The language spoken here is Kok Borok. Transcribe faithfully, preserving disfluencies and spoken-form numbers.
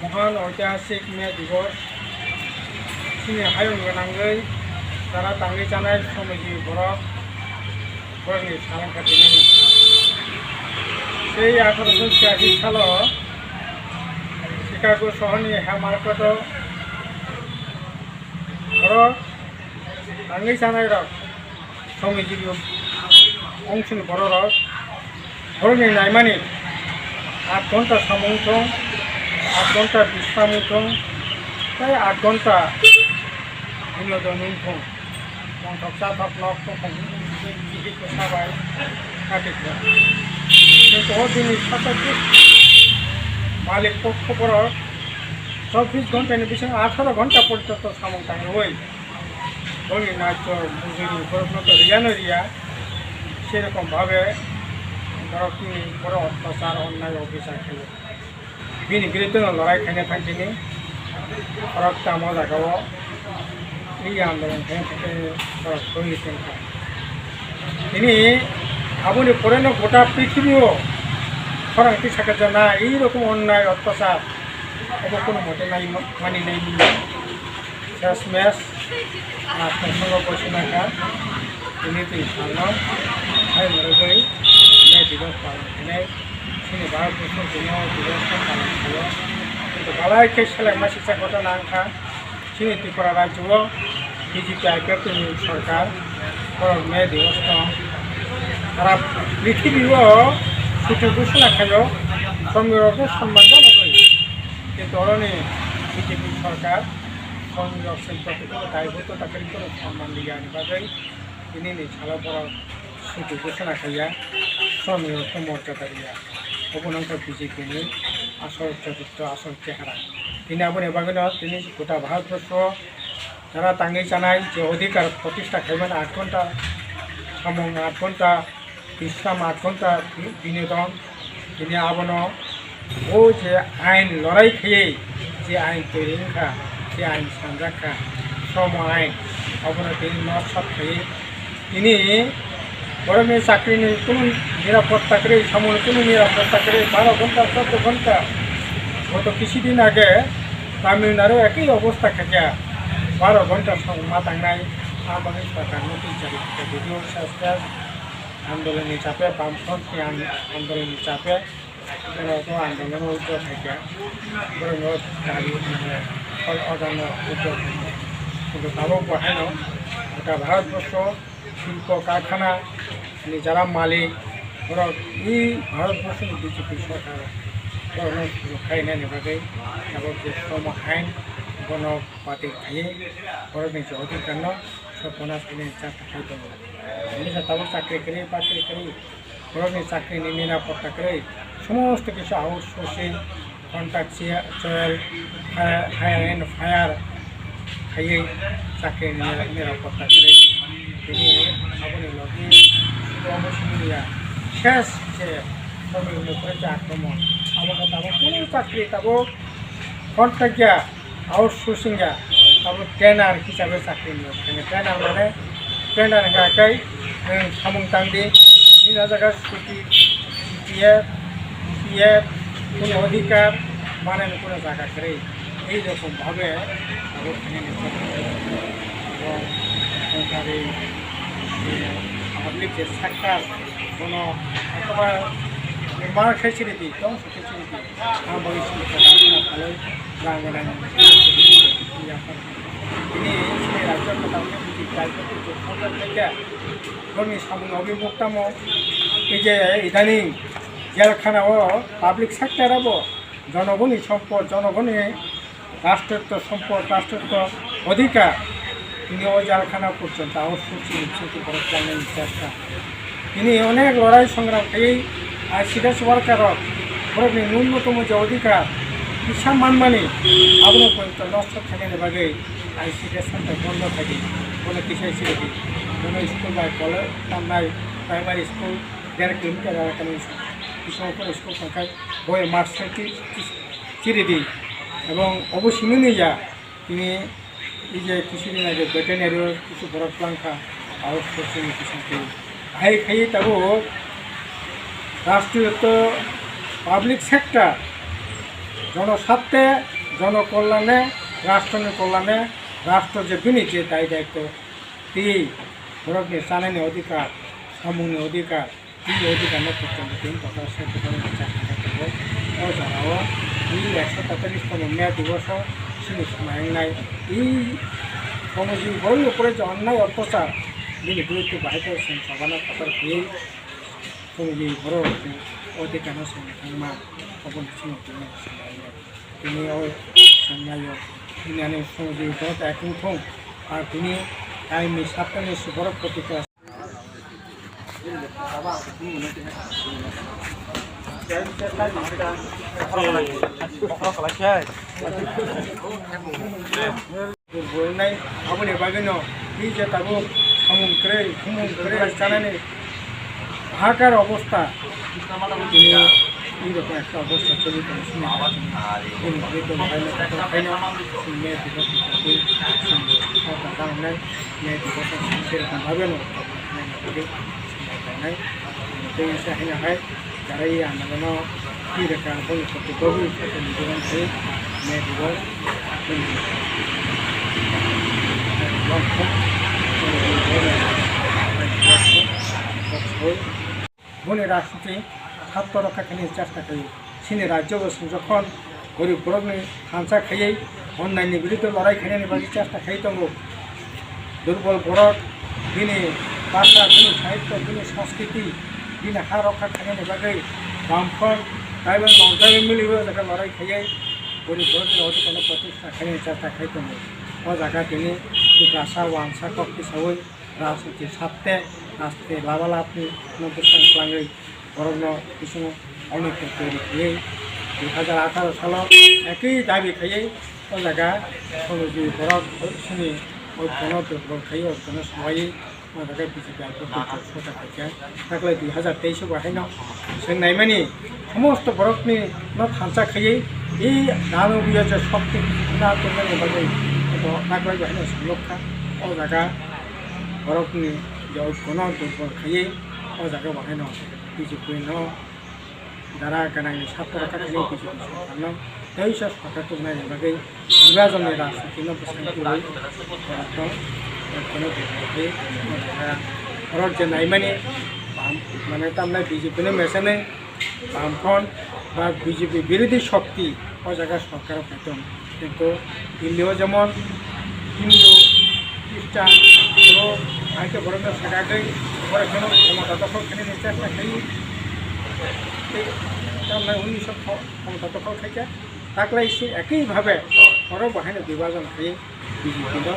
Mohan Oitihasik May Divos, chini hayung gwnangwi chara tangwi chanai somiji borok, borokni salangkha tini nungkha. Tei atharo sho chiyasi salo Chicago sohorni Haymarket o borok tangwi chanairok somiji ongsoni bororok borokni naimani aat ghonta samung thung, aat ghonta bisram wng thung, tei aat ghonta binodon wng thung. Mangthok chathok nok tongthok bihik bwsa bai katik thung. Kintu o bini sasa malik pokho borok chobbish ghonta ni bisingo atharo ghonta porjonto samung tangwi boni naisor mujuri borokno to riyano riya, serokom bhabe borokni borok ottachar onnai obisar khaio. Bini biruddhe no lorai khaina thang tini borok tamo jaga o ei andolon khaina thang tini borok sohid wngkha. Tini aboni pore no gota prithibi o khorang twi sakha je na ei rokom onnai ottachar obo kono mote nai mani nai manya. Sesmes, ah, Kongsango Boisinakha, tini twi salo, hai morogwi, May Divos palon khainai, chini Bharat Borso tini o Divos no palon khaio. Kintu balai khe seleng ma sisa ghotona wngkha, chini Tripura rajyo o B J P I P F T ni sorkar, borok May Divos no sara prithibi o chuti ghosona khaio, shramik rok no sonman janagwi. Kintu oroni B J P sorkar, songrok se joto daibotto ta kwrwi kheno samman riyani bagwi tini ni salo borok chuti ghosona khaiya, shramik rokno morjada riya. Obo wngkha B J P ni asol choritro, asol chehara. Tini aboni bagwino tini gota Bharat borso jara tangwi chanai je odhikar protista khaimani aat ghonta samung, aat ghonta bisram, aat ghonta binodon, tini abono o je ain lorai khaiwi je ain toiri wngkha, je ain sanjak kha, shromo ain, abono tini nosto khaiwi tini borokni chakrini kunu nirapotta kwrwi, samungni kunu nirapotta kwrwi, baro ghonta, choddo ghonta, goto kisi din age Tamil Nadu ekoi obostha khaikha, baro ghonta samung ma tangnai, a bagwi sorkar notice jari khaikha, video sas sas. Andolonni chape, Bamfront ni an-, andolonni chape, borok o andolon o withdraw khaikha, borok no dabi mane order no withdraw khaikha. Kintu tabuk bo haino gota Bharat borso silpo karkhana ni jara malik borok i Bharat borso ni B J P sorkar borok no sujuk khainani bagwi tabuk je shromo ain bono batil khaiwi borok ni je odhikar no Soponas bini chakri khai tongo. Bini sa tabuk chakri kwrwi, bakri kwrwi. Borokni chakrini nirapotta kwrwi. Somosto kisu outsourcing, contractual, fire, hire and fire khaiwi chakrini nira-, nirapotta kwrwi. Bini aboni logi obo simi ya. Ses se somoi hwnwi kwrwi khe akromon. Abo khe tabuk kunu chakri tabuk contract ya. Outsourcing ya, abo trainer hisabe chakri ni. Trainer mane, trainer hingka kai, nwng samung tang di, nini jaga chuti, C P F, P F, kuno odhikar, mane kuno jaga kwrwi. Ei rokom bhabe abo khainani. Abo wngkha ri, public je sakha, bono ekoba mar khai chiri di, tong Ang bai sini kata kena palai rang rang. Ini sini raja kata kena di kai kata itu kota kaya. Kami samung obi mukta mo ije idani jail khana o public sector abo jonogoni sompod, jonogoni rashtrito sompod, rashtrito odhikar, tini o jail khana porjonto o suchi suchi borok changnani chesta. Tini onek lorai songram khaiwi I C D S worker rok borokni nunnotomo je odhikar kisa manmani abono porjonto nosto khainani bagwi I C D S center bondo khaidi, bono kisa siridi, bono school bai college, tamnai primary school der kilometer aro kami school, school tongkhai boi master ki chiridi, ebong obo simi nui ya, tini ije kisi din age veterinary o kisu borok twlang kha, aro sochini kisa khe. Hai khai tabuk rashtriyoto public sector Jonoswarte, jonokollane, rashtroni kollane, rashtra je bini je dai daitto, tei borokni chanani odhikar, samungni odhikar, tei odhikarno kotor tei kotor se kotor chakha tongo. O jagao tei ekso tetalis tomo May diboso chini samai wngnai tei Shromjiyui borokni upore je onnai otyachar, bini biruddhe bahai khe chwng sabana kotor khe Shromjiyui borok odhikarno chwng thangma, oboni chini tini samai wngnai. Tini o chwng naio, tini ani Shromjiyui borok ekung thung, ar tini kaimni saptani borok protikya. Durbol wngnai, aboni bagwino tei je tabuk samung kwrwi, khumung kwrwi chanani hahakar obostha, tini ei rokma ekta obostha choli tongo chini. Bini bagwi tongthai no, tongthai no, chini May dibosa ni bagwi chini sokha jangnai, May dibosa ni bagwi no. Tei se haino hai karai ang nangno twi rwkha, boni koti bagwi koti ni dogan se me dibo. Boni rajniti hapto rokha khaini chesta khaio. Chini rajyo bo songjokhon gorib borokni thansa khaiwi onnaini biruddhe lorai khainani bagwi chesta khaiwi tongo. Durbol borok bini bhasha, bini sahitya, bini sanskriti, bini ha rokha khainani bagwi Bamfront, tribal, non-tribal miliwi o jaga lorai khaiwi gorib borokni odhikarno protishtha khainani chesta khai tongo. O jaga tini Tiprasa wansa kok tisawi rajniti satte aste labalabni no bwskang twlangwi borokno bisingo onek twi twi rwkhe dui hajar atharo salo ekwi dabi khaiwi o jaga Shromjiyui borok chini oikono durbol khaiwi oikono swmaiwi o jaga B J P aphuru twi twi sota khaikha. Taklai dui hajar teis o bo haino chwng naimani somosto borokni no thansa khaiwi e dano buya je shokti na tongnani bagwi bo taklai bo haino swlokha o jaga borokni je oikono durbol khaiwi o jaga bo haino B J P no dara gwnangni sapta rwkha khainai B J P sorkarno tei se sorkar tubunani bagwi bibajonni rajnitino bwskango twiwi borokno borokno bebak khe borok je naimani mane tamle B J P no mesenwi Bamfront ba B J P birodhi shokti o jaga sorkaro phai tong. Kintu Delhi o jemon Hindu, Christian, borok hai khe borokno sakagwi borok kheno khomota dokhol khainani chesta khai. Tei tamnai unisho kho-, khomota dokhol khaikha. Taklai se ekhi bhabe borok bo haino bibhajon khai B J P no